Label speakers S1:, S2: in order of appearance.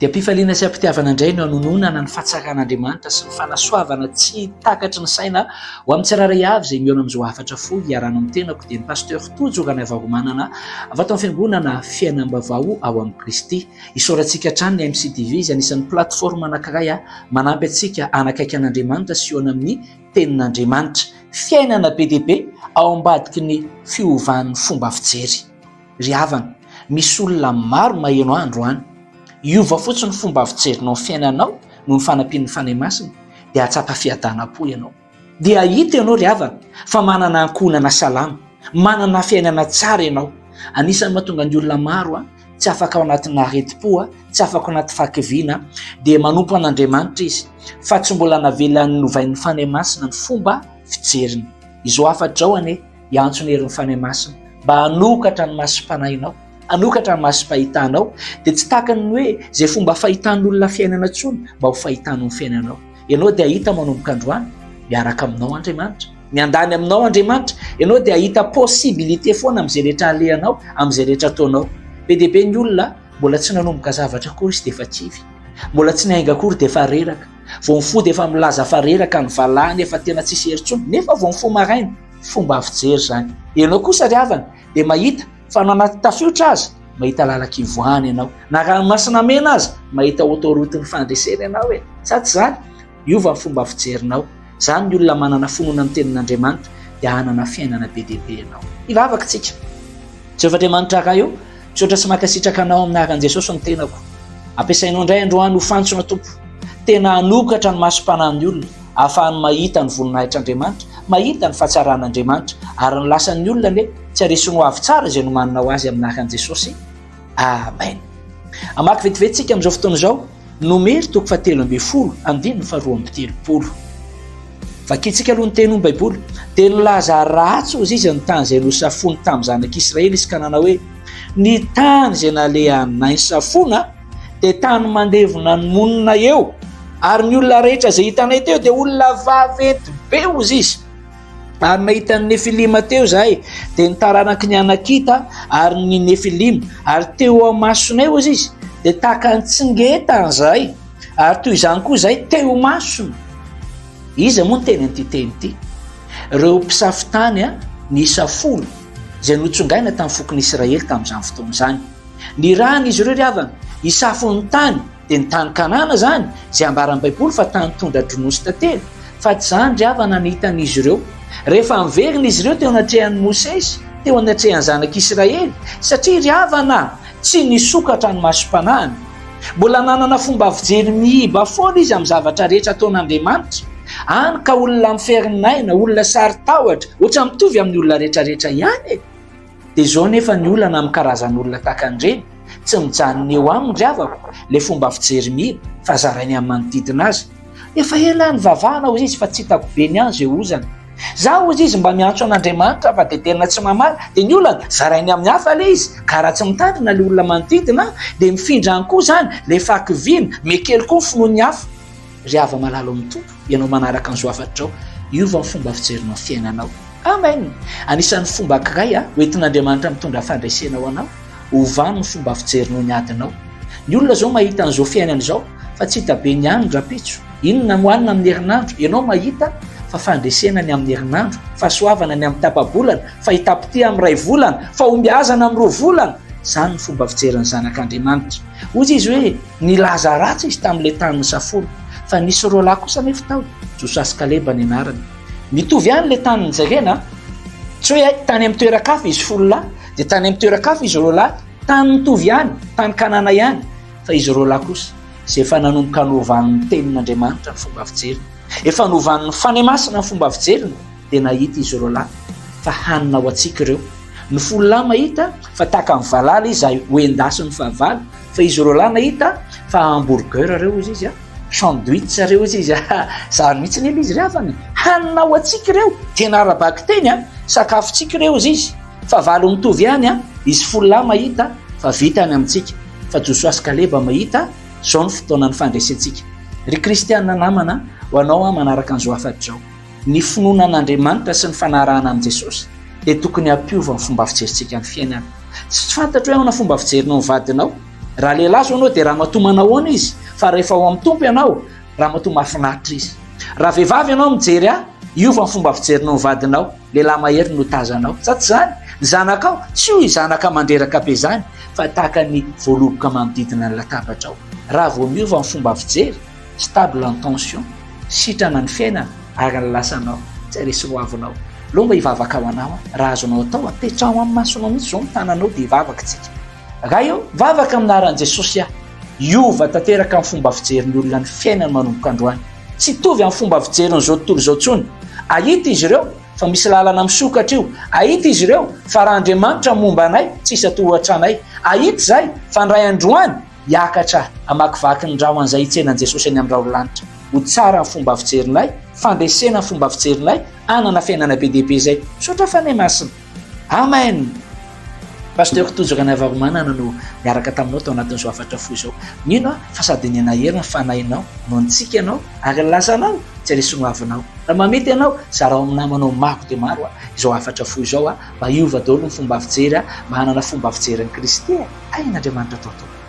S1: Dia am-pifaliana sy am-pitiavana indray no anononana ny fahatsaran'Andriamanitra sy ny fanasoavana tsy takatry ny saina ho amin'ny tsirairay avy izay mihaona amin'izao hafatra fohy iarahana amin'ny tenako dia ny Pasteur Tojo Ranaivaromanana avy ato amin'ny Fiangonana Fiainam-baovao ao amin'i Kristy. Isaorantsika hatrany ny MCTV izay anisan'ny plateforme anankiray manampy antsika hanakaiky an'Andriamanitra sy hihaona amin'ny Tenin'Andriamanitra. Fiainana be dia be ao ambadiky ny fiovan'ny fomba fijery. Ry havana, misy olona maro maheno ahy androany. Hiova fotsiny ny fomba fijerinao ny fiainanao noho ny fanampian'ny Fanahy Masina, dia hahatsapa fiadanam-po ianao. Dia hahita ianao ry havana fa manana ankohonana salama, manana fiainana tsara ianao. Anisan'ny mahatonga ny olona maro tsy afaka ao anatin'ny aretim-po, tsy afaka ao anaty fahakiviana, dia manompo an'Andriamanitra izy, fa tsy mbola navelany novain'ny Fanahy Masina ny fomba fijeriny. Izao hafatra izao anie, hiantso ny herin'ny Fanahy Masina mba hanokatra ny masom-panahinao, hanokatra ny masom-pahitanao, dia tsy tahaka ny hoe izay fomba fahitan'olona fiainana intsony mba ho fahitanao ny fiainanao. Ianao dia hahita manomboka androany, miaraka aminao Andriamanitra, miandany aminao Andriamanitra, ianao dia hahita possibilité foana amin'izay rehetra alehanao, amin'izay rehetra ataonao. Be dia be ny olona mbola tsy nanomboka zavatra akory izy dia efa kivy, mbola tsy niainga akory dia efa reraka, vao mifoha dia efa milaza fa reraka ny valahany, efa tena tsisy hery intsony, nefa vao mifoha maraina. Fomba fijery izany. Ianao kosa ry havana dia mahita fa na anaty tafiotra aza mahita lalan-kivoahana ianao. Na ranomasina mena aza mahita autoroute-n'ny fandresena ianao e. Sa tsy izany? Hiova ny fomba fijerinao. Izany ny olona manana finoana ny tenin'Andriamanitra dia hanana fiainana be dia be ianao. Hivavaka isika. Jehovah Andriamanitra Ray ô, misaotra sy mankasitraka Anao amin'ny anaran'i Jesosy ny tenako. Ampiasainao indray androany ho fantsona Tompo. Tena hanokatra ny masom-panahin'ny olona, ahafahany mahita ny voninahitr'Andriamanitra, mahita ny fahatsaran'Andriamanitra, ary ny lasan'ny olona anie tsy haresy ny ho avy tsara izay nomaninao azy amin'ny anaran'i Jesosy. Amen. Hamaky vetivety isika amin'izao fotoana izao. Nomery toko fahatelo ambin'ny folo andininy faharoa amby telopolo. Vakintsika aloha ny teny hoy ny Baiboly. Dia nilaza ratsy hozy izy ny tany izay nosafoiny tamin'ny zanak'Israely izy ka nanao hoe, Ny tany izay nalehanay nisafoana dia tany mandevona ny monina eo, ary ny olona rehetra izay hitanay teo dia olona vaventy be hozy izy. Ary nahita ny Nefilima teo izahay, dia ny taranaky ny Anakita ary ny Nefilima, ary teo imasonay, hozy izy, dia tahaka ny tsingetana izahay, ary toy izany koa izahay teo imasony. Iza moa niteny an'ity teny ity? Ireo mpisafo tany niisa 10 izay notsongaina tamin'ny fokon'Israely tamin'izany fotoana izany. Nirahana izy ireo ry havana, hisafo ny tany Dia ny tany Kanana izany, izay ambaran'ny Baiboly fa tany tondra-dronono sy tantely, fa tsy izany ry havana no hitan'izy ireo. Rehefa niverina izy ireo teo anatrehan'i Mosesy, teo anatrehan'ny zanak'Israely, satria ry havana, tsy nisokatra ny masom-panahiny. Mbola nanana fomba fijery miiba foana izy amin'ny zavatra rehetra ataon'Andriamanitra. Hany ka olona miferinaina, olona saro-tahotra, ohatra mitovy amin'ny olona rehetrarehetra ihany e! Dia izao nefa ny olana amin'ny karazan'olona tahaka an'ireny, tsy mijanona eo aminy ry havako ilay fomba fijery miiba fa zarainy amin'ny manodidina azy. Efa ela aho nivavahana hozy izy fa tsy hitako be ny ahy izay ozana. Za hozy izy mba miantso an'Andriamanitra fa dia tena tsy mamaly. Dia ny olana, zarainy amin'ny hafa ilay izy ka raha tsy mitandrina ilay olona manodidina dia mifindra any koa izany ilay fahakiviana, mihakely koa ny finoan'ny hafa. Ry hava-malala ao amin'ny Tompo, ianao manaraka an'izao hafatra izao, hiova ny fomba fijerinao ny fiainanao. Amen! Anisan'ny fomba ankiray hoentin'Andriamanitra mitondra fandresena ho anao, ovano ny fomba fijerinao ny adinao. Ny olona izao mahita an'izao fiainana izao fa tsy hita be ny any rahampitso. Inona no hanina amin'ny herinandro? Ianao mahita fa fandresena ny amin'ny herinandro, fahasoavana ny amin'ny tapa-bolana, fahitam-pitia amin'ny iray volana, fahombiazana amin'ny roa volana. Izany ny fomba fijerin'ny zanak'Andriamanitra. Hoy izy hoe, Nilaza ratsy izy tamin'ilay tany nisafoana. Fa nisy roa lahy kosa anefa tao, Josoa sy Kaleba ny anarany. Mitovy ihany ilay tany nijerena an! Tsy hoe tany amin'ny toeran-kafa izy folo lahy, dia tany amin'ny toeran-kafa izy roa lahy, tany mitovy ihany, tany Kanana ihany, fa izy roa lahy kosa, izay efa nanomboka novan'ny Tenin'Andriamanitra ny fomba fijeriny, efa novan'ny Fanahy Masina ny fomba fijeriny, dia nahita izy roa lahy fa hanina ho antsika ireo. Ny folo lahy mahita fa tahaka ny valala izy hoendasin'ny fahavalo, fa izy roa lahy nahita fa hamburger ireo hozy izy an! Sandwich reo ozy izy a! Zany mihitsy anie le izy ry havana e! Hanina ho antsika ireo, tena ara-bakiteny a! Sakafontsika ireo ozy izy, fa valiny mitovy ihany a! Izy folo lahy mahita fa vita ny amintsika, fa Josoa sy Kaleba mahita, zao ny fotoanan'ny fandresentsika. Ry kristiana namana, ho anao aho manaraka an'izao hafatra izao, ny finoana an'Andriamanitra sy ny fanarahana an'i Jesosy dia tokony hampiova ny fomba fijerintsika ny fiainana. Tsy fantatro hoe ahoana fomba fijerinao ny vadinao. Raha lehilahy zao ianao dia ramatoa manahoana izy, fa rehefa ao amin'ny Tompo ianao, ramatoa mahafinaritra izy. Raha vehivavy ianao mijery ahy, hiova ny fomba fijerinao ny vadinao, lehilahy mahery no tazanao. Sa tsy izany? Ny zanakao, tsy hoy zanaka mandreraka be izany, fa tahaka ny voaloboka manodidina ny latabatrao. Raha vao miova ny fomba fijery, stable en tension, sitrana ny fiainana ary ny lasanao tsy resy ho avinao. Aleo mba hivavaka ho anao aho. Raha azonao atao, apetraho amin'ny masonao mihitsy izao ny tananao dia hivavaka isika. Ray ô, mivavaka amin'ny anaran'i Jesosy aho. Hiova tanteraka ny fomba fijerin'ny olona ny fiainany manomboka androany. Tsy hitovy amin'ny fomba fijerin'izao tontolo izao intsony. Hahita izy ireo fa misy lalana misokatra io. Hahita izy ireo fa raha Andriamanitra momba anay, tsy hisy hatohatra anay. Hahita izahay fa indray androany, hiakatra hamakivaky ny rahona izay hitsenan'i Jesosy any amin'ny rahon'ny lanitra. Ho tsara ny fomba fijerinay, fandresena ny fomba fijerinay, hanana fiainana be dia be izay. Misaotra Fanahy Masina. Amen! Pasteur Tojo Ranaivaromanana no niaraka taminao tao anatin'izao hafatra fohy izao. Mino aho fa sady nianahery ny fanahinao no nitsiky ianao ary ny lasanao tsy resy ny hoavinao. Raha mamety ianao, zarao amin'ny namanao maro dia maro izao hafatra fohy izao mba hiova daholo ny fomba fijery, mba hanana fomba fijerin'i Kristy e! Tahin'Andriamanitra tao Tompo.